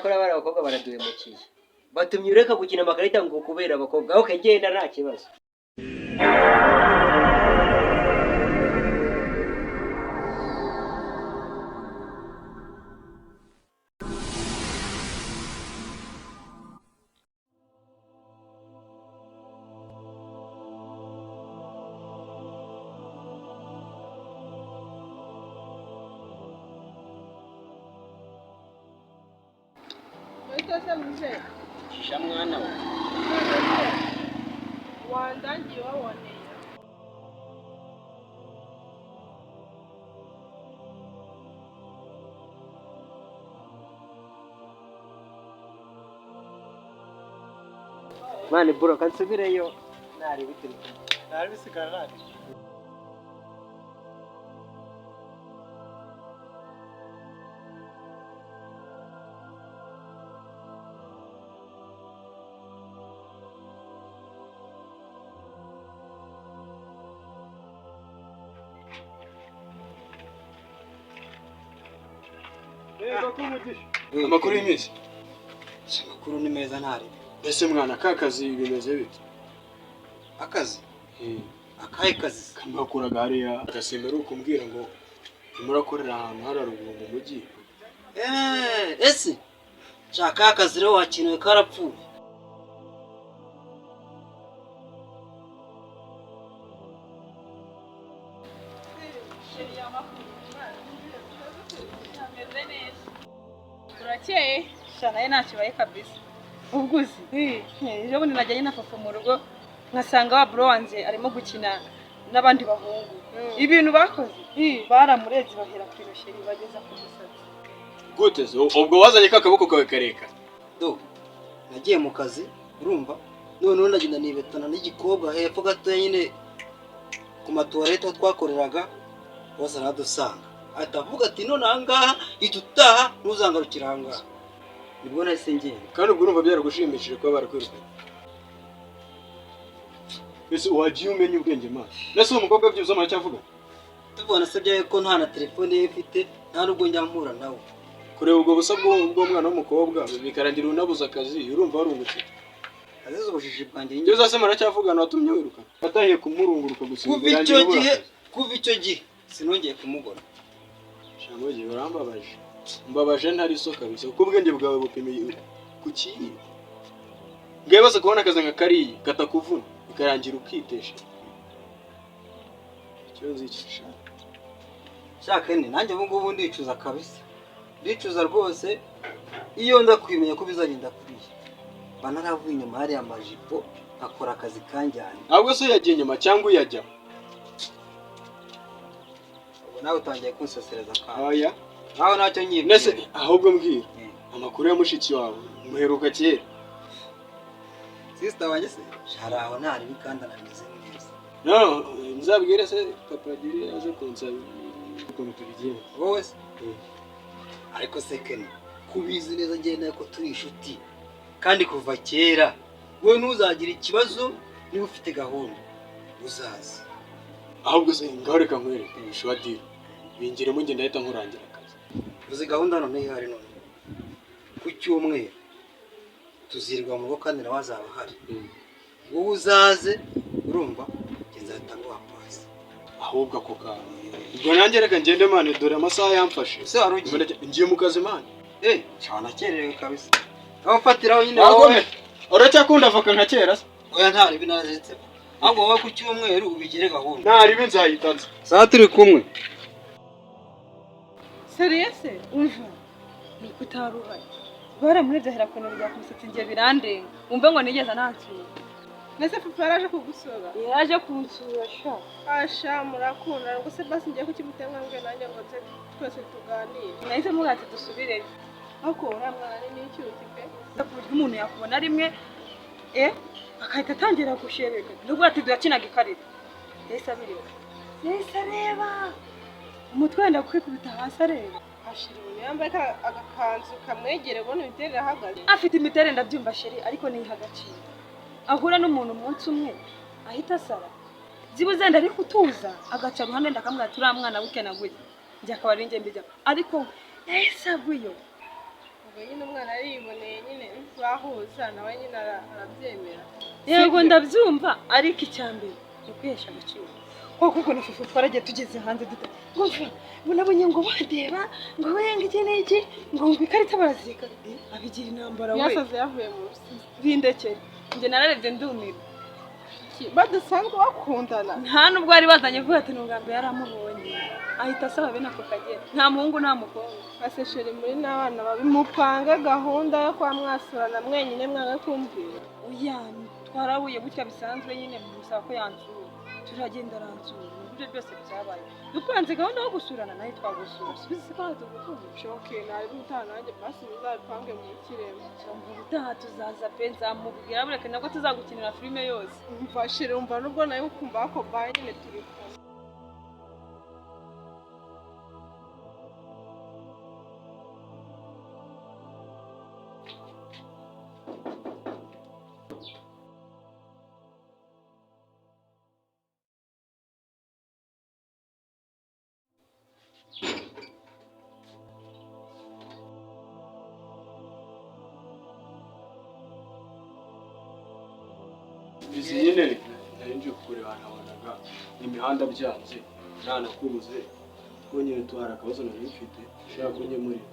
Cyakora bari abakobwa baraduhemukiye, batumye ureka gukina amakarita ngo kubera abakobwa. Okay, genda nta kibazo. Wita se mzee. Shisha mwana we. Wandangiye waboneye. Mani bro, kansubireyo nari biturutse. Ntari bisigara ntari. Amakuru y'iminsi? Amakuru ni meza, ntari. Ese mwana, ka kazi bimeze bite? Akazi? Akahe kazi? Kamwakuraga hariya agasemera ukumbwira ngo murakorera ahantu hari haruguru mu mujyi. Eh, ese shaka akazi rero wakinuwe karapfuye. Meze neza. Urakeye? Sha nawe ntacyo ubaye kabisa. Ubwo uzi? Ejo bundi najyanye na papa mu rugo nkasanga wa bro wanjye arimo gukina n'abandi bahungu. Ibintu bakoze baramureze bahera ku irosheri bageza ku musatsi. Gute se? Ubwo wazanye ka kaboko kawe karekare? Do nagiye mu kazi, urumva, noneho ndagenda nibetana n'igikobwa hepfo gatoya nyine ku matuwarete aho twakoreraga, bose aradusanga ahita avuga ati: "None ahangaha ihita utaha, ntuzangarukire ahangaha." Nibwo nahise ngenda. Kandi ubwo urumva byaragushimishije kuba barakwirukanye? Ese wagiye umenya ubwenge mana? Mbese uwo mukobwa byibuze muracyavuga? Tuvugana se byawe ko nta na telefone ye mfite, nta nubwo njya mpura nawe. Kureba ubwo busa bw'umwana w'umukobwa bikarangira unabuze akazi, urumva warungutse? Azize ubujiji bwanjye. Ibyo zose muracyavugana watumye wirukana watahiye kumurunguruka gusa? Kuva birangira icyo ubura gihe akazi. Kuva icyo gihe sinongeye kumubona. Shangogi, urambabaje, mbabaje ntari so kabisa, kuko ubwenge bwawe bupimiye ku kiyi bwawe kubona akazi nka kariya katakuvuna bikarangira ukitesha icyo nzi iki sha. Shaka ni nanjye ubu ngubu ndicuza kabisa, ndicuza rwose. Iyo nza kwimenya ko bizagenda kuriya, mba naravuye inyuma hariya majipo nkakora akazi kanjyanye. Ntabwo se yagiye inyuma cyangwa uyajya? Ubwo nawe utangiye kunsesereza kandi. Aya. Nawe ntacyo nyibwira. Mbese ahubwo mbwira amakuru ya mushiki wawe, muheruka kera. Sister wanjye se hari aho ntaribi kandi anameze neza. No nzabwire se papa agire aze kunsaba ukuntu tubigenza. Wowe se? Ariko se Ken, kubizi neza ngenda ko turi inshuti kandi kuva kera, wowe ntuzagire ikibazo. Niba ufite gahunda uzaze. Ahubwo se ngaho reka nkwereke shuwadiri, bingiremo ngenda ahita nkurangira akazi. Uzi gahunda none ihari? None ku cyumweru tuzirwa mu rugo kandi nawe azaba ahari. Wowe uzaze, urumva, njye nzahita nguha pasi. Ahubwo ako kantu, ubwo nanjye reka ngende mani, dore amasaha yamfashe. Ese wari ugiye? Ngiye mu kazi mani. Eh, cyane nakererewe kabisa, aho ufatiraho nyine. Ntabwo Wowe uracyakunda avoka nka kera se? Oya, ntaribi narazitse. Ahubwo wowe ku cyumweru ubigire gahunda. Ntaribi nzayitanze. Saa turi kumwe. Seriye se, umva, ni uko utari uhari baramurebye ahera ku bintu ku musatsi, njye birandenga, umve ngo nigeze anansura. Mbese papa yaraje kugusura? Yaje kunsura sha. Asha, murakundana ubwo se? Basi ngiye kukimutema mbwe nanjye ngo nze twese tuganire. Nahise mubwira ati dusubireyo. Ariko uriya mwana ni n'icyuki pe. Ku buryo umuntu yakubona rimwe agahita atangira gushereka, nubwo ati durakinaga ikarita, yahise abireba, yahise areba umutwe wenda kwikubita hasi areba. Ashira umuntu yambaye agakanzu kamwegereye, ubona imiterere ahagaze. Afite imiterere ndabyumva chéri, ariko ntiha agaciro. Ahura n'umuntu umunsi umwe ahita asara, byibuze wenda ariko utuza agaca ruhande, ndakamubwira ati uriya mwana buke na gutya, njye akaba ari njye mbijya, ariko yahise agwa iyo. Ubwo nyine umwana ariboneye nyine bahuza nawe nyine arabyemera. Yego ndabyumva, ariko icya mbere ni ukwihesha agaciro. Kuko ukuntu Fufu twaragiye tugeze hanze duta ngo mfa ngo nabonye ngo bandeba ngo wenga iki n'iki ngo ngo ikarita barazika abigira intambara we. Yasaze yavuye mu rusizi. Bindekere njye nararebye ndumirwa. Badasanzwe bakundana. Nta nubwo bari bazanye vuba ati ni ubwa mbere yaramubonye ahita asaba bene ako kageni, nta muhungu nta mukobwa. Ase chéri, muri n'abana babi mupange gahunda yo kwa mwasurana mwenyine mwange kumbwira. Oya, twarahuye gutya bisanzwe nyine musaba ko yansura, turagenda aransura, ibyo byose byabaye dupanze gahunda yo gusurana nawe twagusura subiza ko tugukunda. Shoke nari gutaha nanjye basi muzabipange mu kirema. Cyangwa ubutaha tuzaza pe, nzamubwira bureke nabwo tuzagukinira filime yose. Umva chéri, umva nubwo nawe ukumva ko baye nyine turi kumwe. Izi nyine nari nje kukureba, nabonaga imihanda byanze ntanakubuze ko nyine tuhari akabazo nari mfite ushaka ko nkemurira.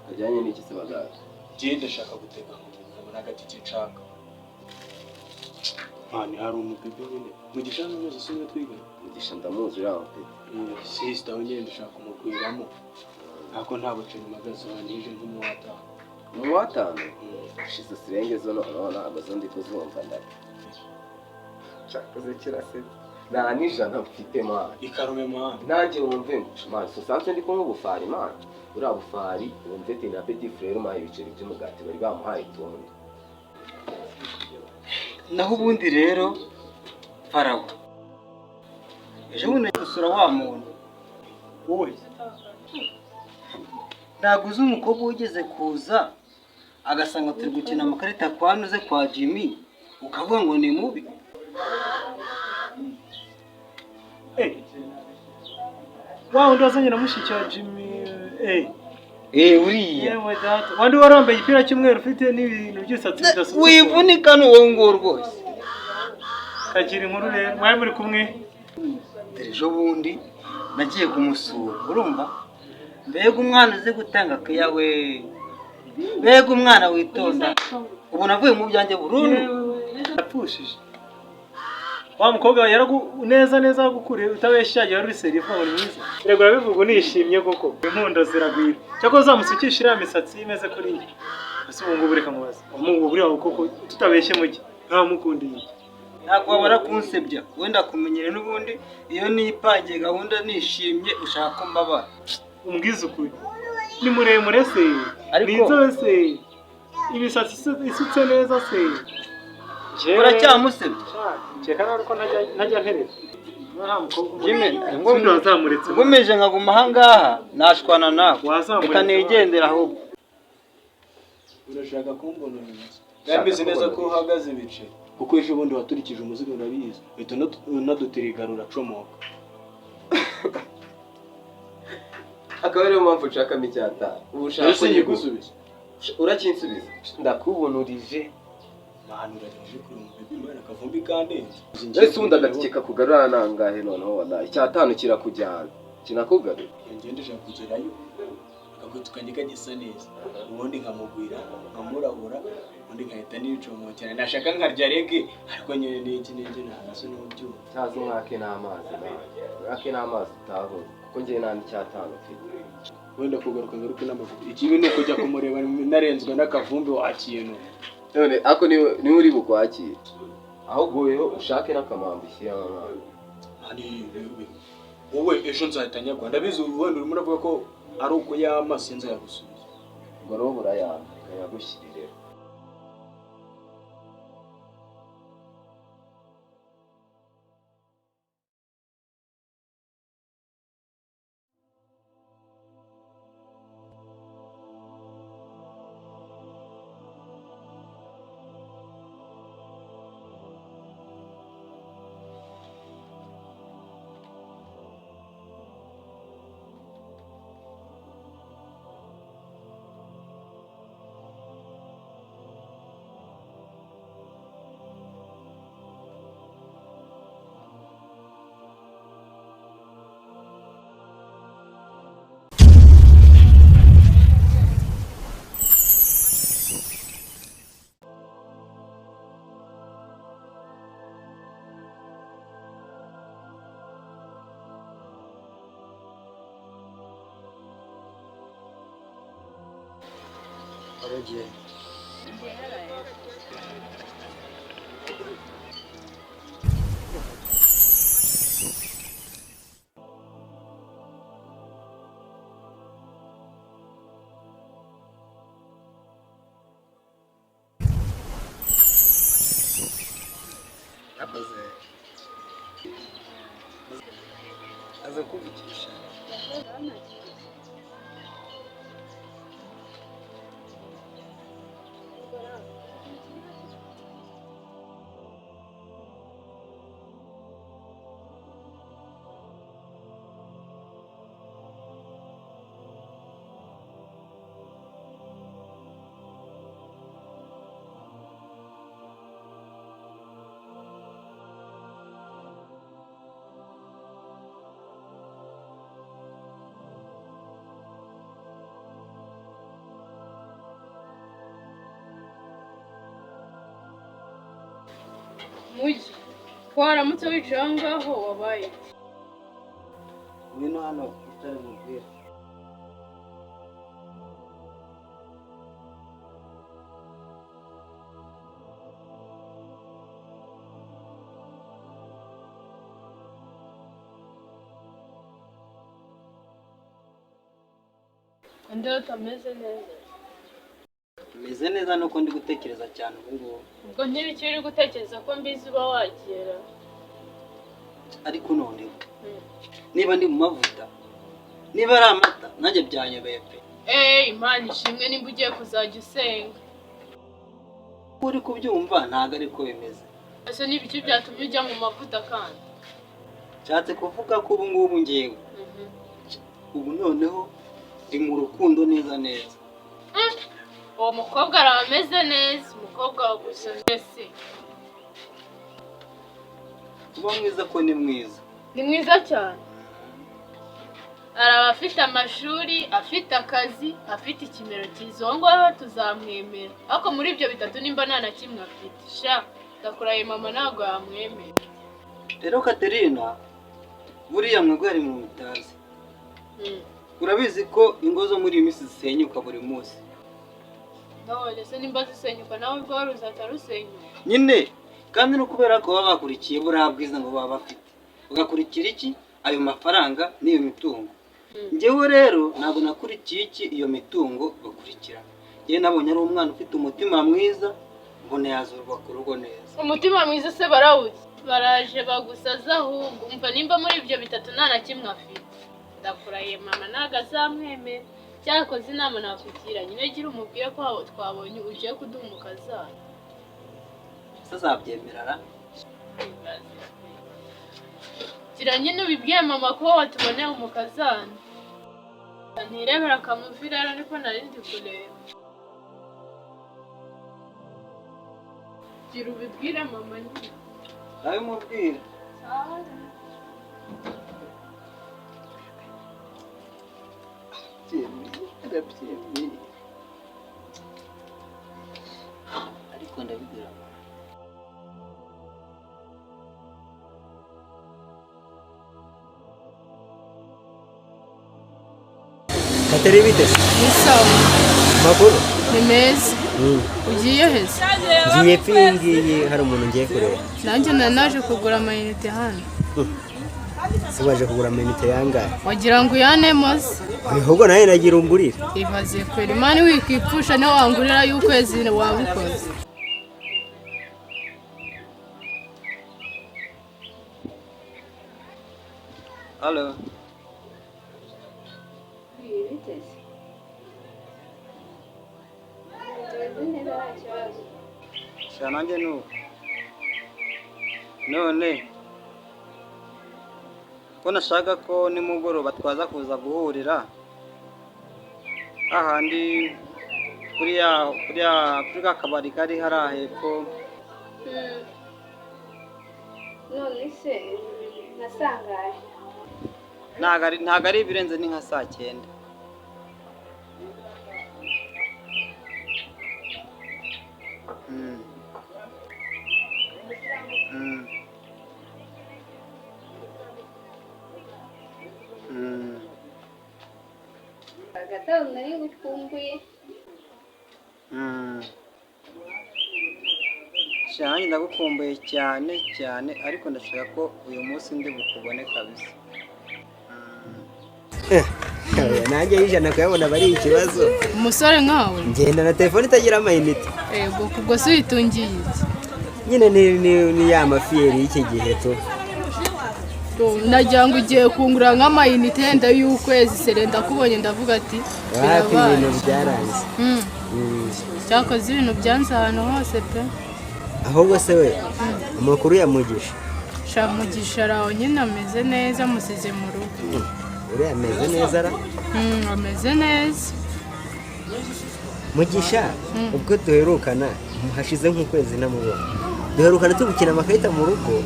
Ajyanye n'iki se bagara? Njye ndashaka gutega nkabona agatike nshaka. Mani hari umubebe nyine Mugisha n'umuzi si umwe twigana. Mugisha ndamuzi uriya pe. Sisita we nyine ndashaka kumugwiramo ariko nta buceri mpagaze nije nk'umuwatanu. Umuwatanu? Shizo sirenge zo noneho ntabwo zo ndi kuzumva ndari. Cyakoze kirasetse. Nta n'ijana mfite mani. Ikarume mani. Nanjye wumve mani usanzwe ndi kunywa ubufari mani. Uriya bufari wumve ati na petit frere umpaye ibiceri by'umugati bari bamuhaye itundi. Naho ubundi rero Farawo ejo bundi gusura wa muntu Wowe ntabwo uzi umukobwa wigeze kuza agasanga turi gukina amakarita kwa Nuze kwa Jimmy ukavuga ngo ni mubi. Wa wundi wazanye na mushiki wa Jimmy. Uriya Yewe data, wandi wari wambaye igipira cy'umweru ufite n'ibintu by'isatsi bidasutse. Wivunika n'uwo nguwo rwose. Kagira inkuru rero, mwari muri kumwe. Dore ejo bundi nagiye kumusura, urumva mbega umwana uzi gutanga keya we, mbega umwana witonda, ubu navuye mu byanjye burundu. Yapfushije wa mukobwa yaragu neza neza gukuriye utabeshya yagiye wari serifa ngo ni mwiza. Erega urabivuga unishimye koko, impundo ziragwira. Cyakora uzamusukisha iriya misatsi imeze kuriya. Ese ubu ngubu reka mubaze, umuhungu buriya koko tutabeshye mujye ntamukundiye. Ntabwo wabura kunsebya, wenda kumenyera n'ubundi iyo nipangiye gahunda nishimye ushaka ko mbabara. Umbwize ukuri, ni muremure se, ni inzobe se, imisatsi isutse neza se. Uracyamusebya? Keka nawe ko ntajya nterera. Nta mukobwa Jimmy, wazamuretse. Nkomeje nkaguma aha ngaha nashwana nawe. Reka nigendera ahubwo. Urashaka kumbona neza. Ndabizi neza ko uhagaze ibice. Kuko ejo bundi waturikije umuzigo urabizi. Uhita unadutirigarura uracomoka. Akaba ariyo mpamvu nshakamo icyatanu. Ubu ushaka ko nyigusubiza. Urakinsubiza. Ndakubonurije. Mani uragejeje kuri umubebe mwana akavumbi kandenze. Ese ubundi agatike kakugarura nangahe noneho wallahi icyatanu kirakujyana. Kinakugarura. Ngende nshaka kugerayo. Akagutse kanjye kagisa neza. Ubundi nkamugwira, nkamurabura, ubundi nkahita nicomokera. Nashaka nkarya rege ariko nyine n'iki n'iki ntazo n'ubyumva. Cyazo mwake n'amazi nawe. Mwake n'amazi utaho kuko njye nta n'icyatanu mfite. Wenda kugaruka ngaruke n'amaguru. Ikibi ni ukujya kumureba narenzwe n'akavumbi wa kintu. None ako ni uri bukwakire. Ahubwo weho ushake n'akamambo ushyiramo amazi. Mani wowe ejo nzahita nyagwa. Ndabizi wenda urimo uravuga ko ari uko yama sinza yagusubiza. Ubwo rero burayanga yagushyirire. Wari ugiye? Ngiye haraye. Yakoze. Aza kuvugisha. Mugi, ko waramutse wicaye aho ngaho wabaye iki? Ngwino hano utari mubwire. Undi utameze neza. Meze neza nuko ndi gutekereza cyane ubu ngubu. Ubwo ntibiki uri gutekereza ko mbizi uba wagera. Ariko noneho niba ndi mu mavuta, niba ari amata, nanjye byanyobeye pe. Eh, Imana ishimwe nimba ugiye kuzajya usenga. Uko uri kubyumva ntabwo ariko bimeze. Ese n'ibiki byatumye ujya mu mavuta kandi? Nshatse kuvuga ko ubu ngubu ngewe ubu noneho ndi mu rukundo neza neza. Uwo mukobwa araba ameze neza, umukobwa wagusomye se. Kuba mwiza ko ni mwiza. Ni mwiza cyane. Araba afite amashuri, afite akazi, afite ikimero cyiza. Uwo nguwo tuzamwemera. Ariko muri ibyo bitatu nimba nta na kimwe afite. Sha, ndakurahiye mama ntabwo yamwemera. Rero Katerina, buriya mwebwe hari ibintu mutazi. Urabizi ko ingo zo muri iyi minsi zisenyuka buri munsi. None se nimba zisenyuka nawe ubwo ruzahita rusenyuka. Nyine kandi no kubera ko baba bakurikiye buriya bwiza ngo baba bafite, bagakurikira iki? Ayo mafaranga n'iyo mitungo. Njyewe rero ntabwo nakurikiye iki iyo mitungo bakurikira. Njyewe nabonye ari umwana ufite umutima mwiza, mbona yazubaka urugo neza. Umutima mwiza se barawuzi. Baraje bagusaza ahubwo. Umva nimba muri ibyo bitatu nta na kimwe afite. Ndakurahiye mama ntabwo azamwemera. Cyakoze inama nakugira nyine gira umubwire ko twabonye ugiye kuduha umukazana. Ese azabyemera ra? Gira nyine ubibwiye mama ko watuboneye umukazana. Ntirebera akamuvi rero niko nari ndi kureba. Gira ubibwire mama nyine. Ndabimubwira. Arabyemeye. Ariko ndabibwira mama. Kateri bite? Ni sawa. Makuru? Ni meza. Ugiye heza? Ngiye pfi iyi ngiyi hari umuntu ngiye kureba. Nanjye nari naje kugura amayinite hano. Se waje kugura amayinite yangahe? Wagira ngo uyanemo se? Ahubwo nawe nagira ungurire. Ibaze kwera imana wikipfusha niho wangurira y'ukwezi wabikoze. Halo. Sha nanjye ni uko. None ko nashaka ko nimugoroba twaza kuza guhurira hahandi kuriya kuriya kuri ka kabari kari hariya hepfo. None se nasangaye Ntago ari ibirenze ni nka saa cyenda. Agatabo nari ngukumbuye. Sha, nanjye ndagukumbuye cyane cyane, ariko ndashaka ko uyu munsi ndi bukubone kabisa. Nanjye y'ijana kuyabona aba ari ikibazo. Umusore nkawe? Ngenda na telefone itagira amayinite. Yego, ubwo se uyitungiye iki? Nyine ni ya mafiyeri y'iki gihe tu. Nagira ngo ugiye kungura nk'amayinite yenda y'ukwezi sere, ndakubonye ndavuga ati Hafi birabaye. Ibintu byaranze. Cyakoze ibintu byanze ahantu hose pe. Ahubwo se we, amakuru ya Mugisha? Sha, Mugisha araho nyine, ameze neza, amusize mu rugo. Uriya ameze neza ra? Ameze neza. Mugisha ubwo duherukana hashize nk'ukwezi ntamubona. Duherukana turi gukina amakarita mu rugo,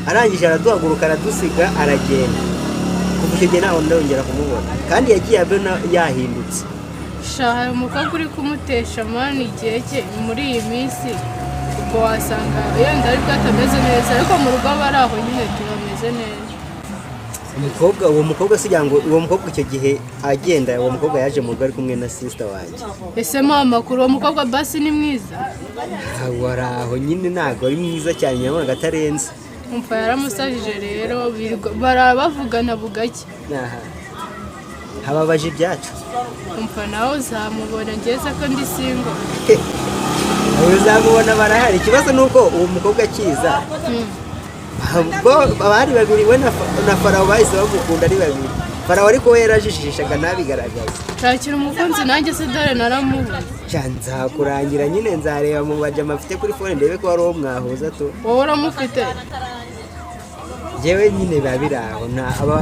arangije araduhaguruka, aradusiga, aragenda. Kuva icyo gihe ntabwo ndongera kumubona, kandi yagiye abona yahindutse. Sha, hari umukobwa uri kumutesha mani igihe cye muri iyi minsi, ubwo wasanga yenda aribwo atameze neza, ariko mu rugo aba ari aho nyine tuhameze neza. Umukobwa, uwo mukobwa se, ugira ngo uwo mukobwa icyo gihe agenda, uwo mukobwa yaje mu rugo ari kumwe na sister wanjye. Ese mpa amakuru, uwo mukobwa basi ni mwiza? Aho ari aho nyine, ntabwo ari mwiza cyane, nyabonaga atarenze. Umva, yaramusajije rero, barabavugana bugake. Aha hababaje ibyacu. Umva, nawe uzamubona, ngeze ko ndi single. Aho uzamubona barahari. Ikibazo ni uko uwo mukobwa akiza, bo abari babiri, we na Farawo, bahise bamukunda ari babiri. Farawo ariko we yarajijishaga ntabigaragaze. Shakira umukunzi nanjye se, dore naramubuze. Sha, nzakurangira nyine, nzareba mu bajama mfite kuri phone ndebe ko hari uwo mwahuza tu. Wowe uramufite? Njyewe nyine biba biri aho,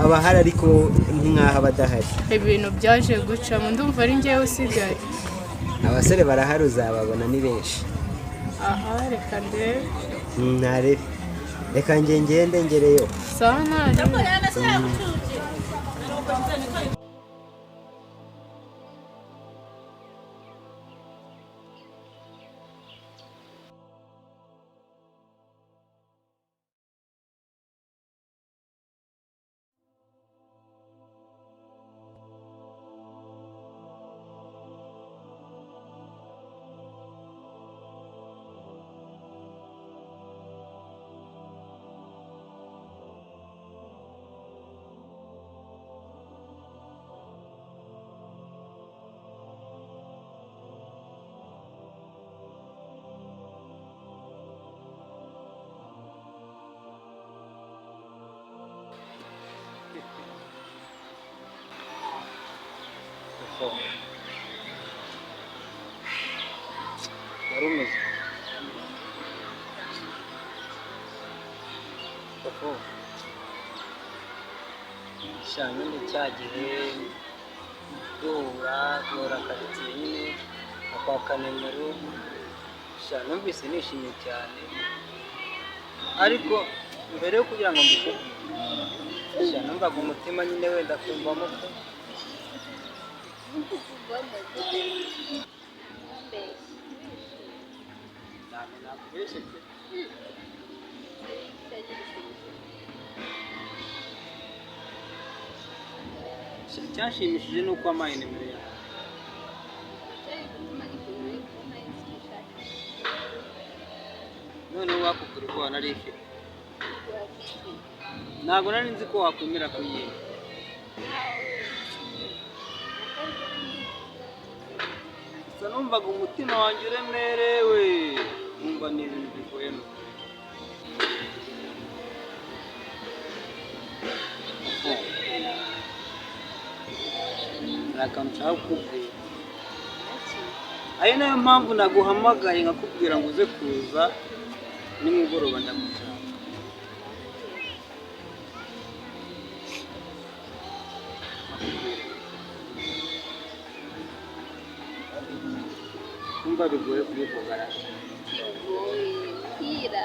abahari ariko ni nk'aho aba adahari. Ibintu byaje gucamo, ndumva ari njyewe usigaye. Abasore barahari, uzababona ni benshi. Aha, reka ndebe. Ntarebe, reka njye ngende ngereyo. Sawa, ntari. Wari umeze Fofo. Sha, nyine cya gihe duhura, duhura karitsiye nyine akwaka nimero, sha, numvise nishimye cyane, ariko mbere yo kugira ngo mbikubwire, sha, numvaga umutima nyine wenda kumvamo ko ntabwo nakubeshye pe. Sha, icyanshimishije ni uko wampaye nimero yawe. Noneho wakugura ubwoba nari ifite, ntabwo nari nzi ko wakwemera kuyimpa. Gusa numvaga umutima wanjye uremerewe, numva ni ibintu bigoye ni ukuri. Hari akantu nshaka kukubwira, ari nayo mpamvu naguhamagaye nkakubwira ngo uze kuza nimugoroba, ndagushaka. Nakubwira. Kumva bigoye kubivuga ra? Mbwira.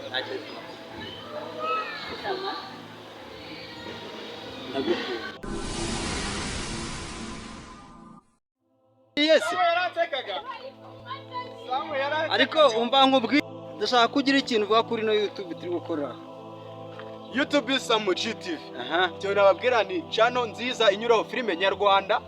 Ntacyo. Kama. Ndagukunda. Yes. Ariko umva nkubwire, ndashaka ko ugira ikintu uvuga kuri ino YouTube turi gukora. YouTube Samu GTV. Aha. Icyo nababwira ni channel nziza inyuraho filime nyarwanda.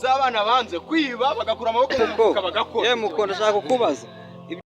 Z'abana banze kwiba, bagakura amaboko mu mufuka bagakora. Ye muko, ndashaka kukubaza.